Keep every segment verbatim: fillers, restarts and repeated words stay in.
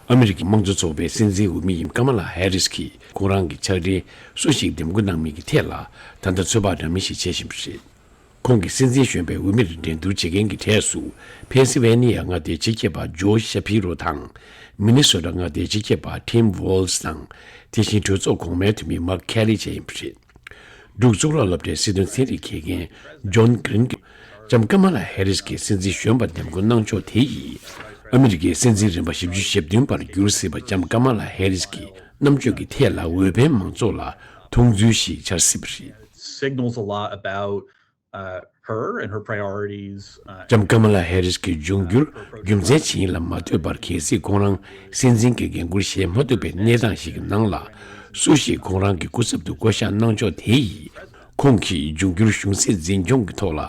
ཨ་མི་རི་ཀའི་དམངས་གཙོ་ཚོགས་པའི་སྲིད་འཛིན་འོས་མི་ཡིན་ཀ་མ་ལ་ཧེ་རིས་ཀྱིས་ཁོང་རང་གི་ཕྱག་སྦྲེལ་སུ་ཞིག་འདེམས་བསྐོ་གནང་མིན་གྱི་ཐད་ལ་ད་ལྟ་ཚོད་དཔག་འདྲ་མིན་ཞིག་བྱེད་བཞིན་པ་རེད། ཁོང་གིས་སྲིད་འཛིན་གཞོན་པའི་འོས་མིར་འགྲན་བསྡུར་བྱེད་མཁན་གྱི་གྲས་སུ་ཕེན་སི་ཝེ་ནི་ཡ་མངའ་སྡེའི་སྤྱི་ཁྱབ་པ་ཇོརྗ་ཤ་ཕི་རོ་དང་། མི་ནི་སོ་ཊ་མངའ་སྡེའི་སྤྱི་ཁྱབ་པ་ཊིམ་ཝོལ་སི་དང་། དེ་བཞིན་གྲོས་ཚོགས་གོང་མའི་འཐུས་མི་མཱག་ཁེ་ལི་བཅས་ཡིན་པ་རེད། འབྲུག་གཙུག་ལག་སློབ་གྲྭའི་སྲིད་དོན་ཚན་རིག་མཁས་མཁན་ཇོན་གྷིན་གྱིས་ལྕམ་ཀ་མ་ལ་ཧེ་རིས་ཀྱིས་སྲིད་འཛིན་གཞོན་པ་འདེམས་བསྐོ་གནང་ཕྱོགས་དེ་ཡིས་ཨ་མི་རི་ཀའི་སྲིད་འཛིན་རིམ་པ་བཞི་བཅུ་ཞེ་བདུན་པར་འགྱུར་སྲིད་པ་ལྕམ་ཀ་མ་ལ་ཧེ་རིས་ཀྱི་རྣམ་དཔྱོད་ཀྱི་ཐད་ལ་འོས་འཕེན་མང་ཚོགས་ལ་མཐོང་ཚུལ་ཞིག་འཆར་སྲིད་པ་རེད། Signals a lot about, uh, her and her priorities, uh, ལྕམ་ཀ་མ་ལ་ཧེ་རིས་ཀྱི་འབྱུང་འགྱུར་རྒྱུ་མཚན་ཇི་ཡིན་ལ་མ་ལྟོས་པར། གལ་སྲིད་ཁོང་རང་སྲིད་འཛིན་གྱི་འགན་འཁུར་བཞེས་མ་ཐུབ་པའི་གནས་སྟངས་ཤིག་གི་ནང་ལ། སུ་ཞིག་ཁོང་རང་གི་སྐུ་ཚབ་ཏུ་བསྐོ་གཞག་གནང་ཕྱོགས་དེ་ཡིས། ཁོང་གིས་འབྱུང་འགྱུར་གཞུང་སྲིད་འཛིན་སྐྱོང་གི་ཐོག་ལ་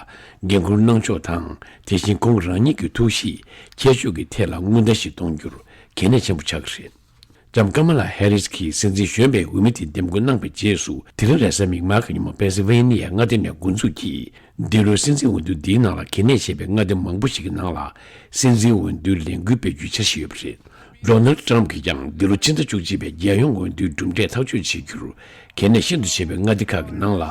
འགན་འཁུར་གནང་ཕྱོགས་དང་། དེ་བཞིན་ཁོང་རང་ཉིད་ཀྱི་ཐུགས་གཤིས་ཁྱད་ཆོས་ཀྱི་ཐད་ལ་སྔོན་བརྡ་ཞིག་གཏོང་རྒྱུར་གལ་གནད་ཆེན་པོ་ཆགས་ཀྱི་རེད། ལྕམ་ཀ་མ་ལ་ཧེ་རིས་ཀྱིས་སྲིད་འཛིན་གཞོན་པའི་འོས་མི་དེ་འདེམས་བསྐོ་གནང་བའི་རྗེས་སུ། དེ་རིང་རེས་གཟའ་མིག་དམར་གྱི་ཉིན་མོ་པེན་སི་ཝེ་ནི་ཡ་མངའ་སྡེ་ནས་འགོ་འཛུགས་ཀྱིས་འདི་ལོའི་སྲིད་འཛིན་འོས་བསྡུ་འདིའི་ནང་ལ་གལ་གནད་ཆེ་བའི་མངའ་སྡེ་མང་པོ་ཞིག་གི་ནང་ལ་སྲིད་འཛིན་འོས་བསྡུའི་ལས་འགུལ་སྤེལ་རྒྱུའི་འཆར་གཞི་ཡོད་པ་རེད། ཌོ་ནལ་ཊམ་གྱིས་ཀྱང་འདི་ལོ་ཕྱི་ཟླ་བཅུ་གཅིག་པའི་རྒྱལ་ཡོངས་འོས་བསྡུའི་གྲུབ་འབྲས་ཐག་གཅོད་བྱེད་རྒྱུར་གལ་གནད་ཤིན་ཏུ་ཆེ་བའི་མངའ་སྡེ་ཁག་གི་ནང་ལ་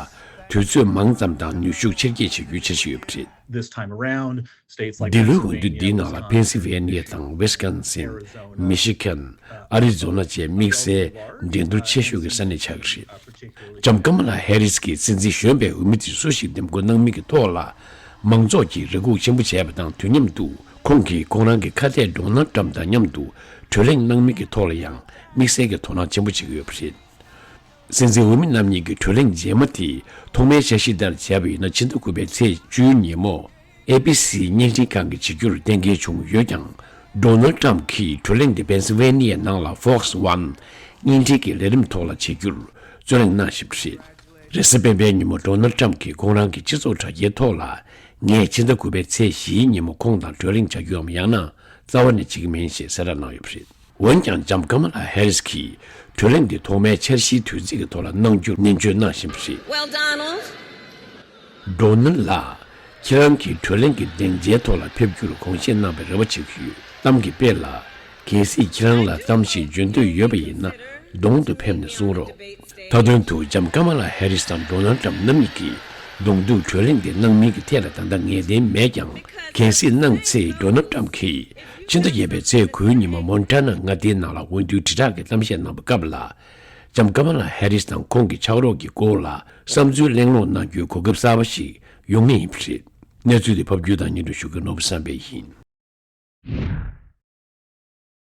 དུས་ཚོད་མང་ཙམ་དང་ནུས་ཤུགས་ཆེར་སྐྱེད་བྱེད་རྒྱུའི་འཆར་གཞི་ཡོད་པ་རེད། This time around, states like འདི་ལོའི་འོས་བསྡུ་འདིའི་ནང་ལ་པེན་སི་ཝེ་ནི་ཡ་དང་ཝེ་སི་ཀོན་སིན། མི་ཤི་གན། ཨ་རི་ཛོ་ན་བཅས་དམིགས་བསལ་འགྲན་བསྡུར་ཆེ་ཤོས་ཀྱི་ས་གནས་ཆགས་ཀྱི་རེད། ལྕམ་ཀ་མ་ལ་ཧེ་རིས་ཀྱིས་སྲིད་འཛིན་གཞོན་པའི་འོས་མི་དེ་སུ་ཞིག་འདེམས་བསྐོ་གནང་མིན་གྱི་ཐོག་ལ། མང་ཚོགས་ཀྱིས་རེ་སྒུག་ཆེན་པོ་བྱས་པ་དང་དུས་མཉམ་དུ། ཁོང་གིས་ཁོང་རང་གི་ཁ་གཏད་ཌོ་ནལ་ཊམ་དང་མཉམ་དུ་གྲོས་གླེང་གནང་མིན་གྱི་ཐོག་ལ་ཡང་དམིགས་བསལ་གྱི་དོ་སྣང་ཆེན་པོ་བྱེད་ཀྱི་ཡོད་པ་རེད། སྲིད་འཛིན་འོས་མི་རྣམ་གཉིས་ཀྱི་གྲོས་གླེང་རྗེས་མ་དེ་ཐོག་མའི་འཆར་གཞིའི་ལྟར་བྱས་པ་ཡིན་ན་ཕྱི་ཟླ་དགུ་པའི་ཚེས་བཅུའི་ཉིན་མོ། ཨེ་བི་སི་བརྙན་འཕྲིན་ཁང་གིས་བྱེད་རྒྱུར་གཏན་འཁེལ་བྱུང་ཡོད་ཀྱང་། ཌོ་ནལ་ཊམ་གྱིས་གྲོས་གླེང་དེ་པེན་སི་ཝེ་ནི་ཡའི་ནང་ལ་Fox One་བརྙན་འཕྲིན་གྱི་ལས་རིམ་ཐོག་ལ་བྱེད་རྒྱུར་རྩོད་གླེང་གནང་བཞིན་པ་རེད། རེས་གཟའ་སྤེན་པའི་ཉིན་མོ་ཌོ་ནལ་ཊམ་གྱིས་ཁོང་རང་གི་སྤྱི་ཚོགས་དྲ་རྒྱའི་ཐོག་ལ། ངས་ཕྱི་ཟླ་དགུ་པའི་ཚེས་བཞིའི་ཉིན་མོ་ཁོང་དང་གྲོས་གླེང་བྱ་རྒྱུའམ་ཡང་ན་རྩ་བ་ནས་བྱེད་ཀྱི་མིན་ཞེས་གསལ་བསྒྲགས་གནང་ཡོད་པ་རེད། འོན་ཀྱང་ལྕམ་ཀ་མ་ལ་ཧེ་རིས་ཀྱིས་གྲོས་གླེང་འདི་ཐོག་མའི་འཆར་གཞིའི་དུས་ཚིགས་ཀྱི་ཐོག་ལ་གནང་རྒྱུར་ནན་བརྗོད་གནང་བཞིན་པ་རེད། Well, Donald. ཌོ་ནལ་ལགས། ཁྱེད་རང་གིས་གྲོས་གླེང་གི་སྡིངས་ཆའི་ཐོག་ལ་ཕེབས་རྒྱུར་དགོངས་བཞེས་གནང་བའི་རེ་བ་བྱེད་ཀྱི་ཡོད། གཏམ་གྱི་དཔེ་ལ། གལ་སྲིད་ཁྱེད་རང་ལ་གཏམ་ཞིག་བརྗོད་འདོད་ཡོད་པ་ཡིན་ན། གདོང་དུ་ཕེབས་ནས་གསུང་རོགས། མཐའ་དོན་དུ་ལྕམ་ཀ་མ་ལ་ཧེ་རིས་དང་ཌོ་ནལ་ཊམ་རྣམ་གཉིས་ཀྱིས་གདོང་ཐུག་གྲོས་གླེང་དེ་གནང་མིན་གྱི་ཐད་ལ་ད་ལྟ་ངེས་གཏན་མེད་ཀྱང་། གལ་སྲིད་གནང་ཚེ་ཌོ་ནལ་ཊམ་གྱིས་ཕྱི་ཟླ་བརྒྱད་པའི་ཚེས་དགུའི་ཉིན་མོ་མོན་ཊ་ན་མངའ་སྡེའི་ནང་ལ་འོས་བསྡུའི་དྲིལ་བསྒྲགས་ཀྱི་གཏམ་བཤད་གནང་བའི་སྐབས་ལ། ལྕམ་ཀ་མ་ལ་ཧེ་རིས་དང་ཁོང་གི་ཕྱག་རོགས་ཀྱི་སྐོར་ལ་བསམ་ཚུལ་གླེང་སློང་གནང་རྒྱུའི་གོ་སྐབས་གསར་པ་ཞིག་ཡོང་ངེས་ཡིན་པ་རེད། གནས་ཚུལ་དེ་ཕབ་སྒྱུར་དང་སྙན་སྒྲོན་ཞུ་མཁན་ནོར་བུ་བསམ་འཕེལ་ཡིན།